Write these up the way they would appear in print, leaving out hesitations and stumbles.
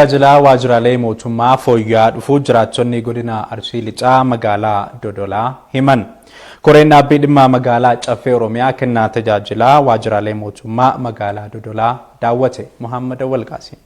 Tajaajila waajjiraalee mootummaa fooyya'aa dhufuu jiraattonni godina Arsii Lixaa magaalaa Dodolaa himan. Koreen dhaabbii dhimma magaalaa Caffee Oromiyaa kennaa tajaajilaa waajjiraalee mootummaa magaalaa Dodolaa daawwate. Muhammad Awwal Qaasim.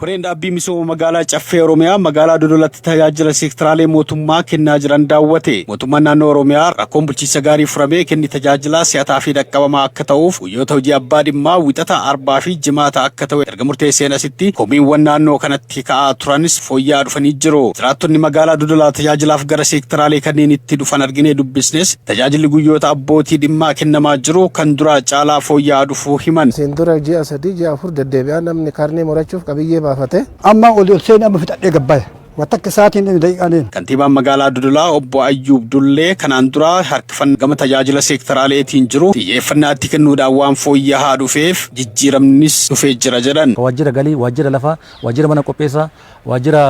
Koreen dhaabbii misooma magaalaa Caffee Oromiyaa magaalaa Dodolatti tajaajila seektaraalee mootummaa kennaa jiran daawwate. Mootummaan naannoo Oromiyaa rakkoon bulchiinsa gaarii furamee kenni tajaajilaa si'ataa fi dhaqqabamaa akka ta'uuf guyyoota hojii abbaa dhimmaa Wixata, Arbaa fi Jimaata akka ta'u erga murteesseen asitti komiiwwan naannoo kanatti ka'aa turanis fooyya'aa dhufanii jiru. Jiraattonni magaalaa Dodolaa tajaajilaaf gara seektaraalee kanneenitti dhufan arginee dubbisnes tajaajilli guyyoota abbootii dhimmaa kennamaa jiru kan duraa caalaa fooyya'aa dhufuu himan. Asiin dura ji'a 3, ji'a 4 deddeebi'aa namni kaarnee murachuuf qabiyyee baafate. Amma oli ol seene amma fixadhee gad baya. Wa takka sa'aatiin hin daqiiqaan hin. Kantiibaan magaalaa Dodolaa obbo Ayyuub Dullee kanaan dura harkifannaa gama tajaajila seektaraaleetiin jiru xiyyeeffannaa itti kennuudhaan waan fooyyahaa dhufeef jijjiiramnis dhufee jira jedhan. Waajjira galii, waajjira lafaa, waajjira mana qopheessaa, waajjira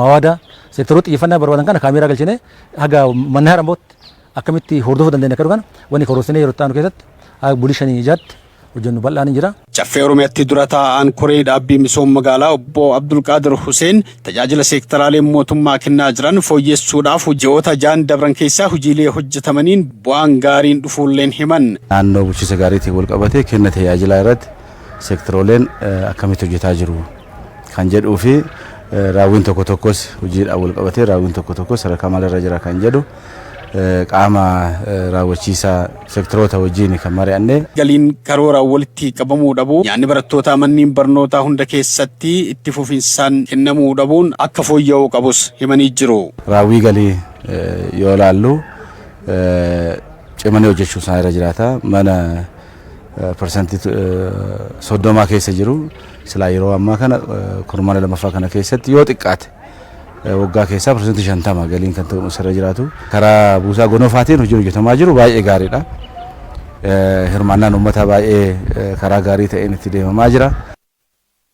mawaadaa, seektaroota xiyyeeffannaa barbaadan kana kaameeraa galchinee haga manna haramootti akkamitti hordofuu dandeenya akka jedhu kana wanni karoorsinee yeroo itti aanu keessatti haga bulii shanii jaatti hojjennu bal'aan ni jira. Caffee Oromiyaatti dura taa'aan koree dhaabbii misooma magaalaa obbo Abdulqaadir Huseen tajaajila seektaraaleen mootummaa kennaa jiran fooyyessuudhaaf ji'oota ja'an dabran keessaa hojiilee hojjetamaniin bu'aan gaariin dhufuulleen himan. Naannoo bulchiinsa gaariitiin walqabatee kenna tajaajilaa irratti seektarooleen akkamitti hojjetaa jiru kan jedhuu fi raawwiin tokko tokkos hojiidhaan walqabatee raawwiin tokko tokkos sadarkaa maalirra jira kan jedhu qaama raawwachiisaa sektaroota wajjin kan mari'anne. Galiin karooraan walitti qabamuu dhabuu, nyaanni barattootaa manniin barnootaa hunda keessatti itti fufinsaan kennamuu dhabuun akka fooyya'uu qabus himanii jiru. Raawwii galii yoo ilaallu cimanii hojjechuu isaan irra jiraata. Mana parsantii 30 keessa jiru silaa yeroo ammaa kana kurmaana lammaffaa kana keessatti yoo xiqqaate waggaa keessaa 50% galiin kan ta'u irra jiraatu. Karaa buusaa gonofaatiin hojiin hojjetamaa jiru baay'ee gaariidha. Hirmaannaan uummataa baay'ee karaa gaarii ta'een itti deemamaa jira.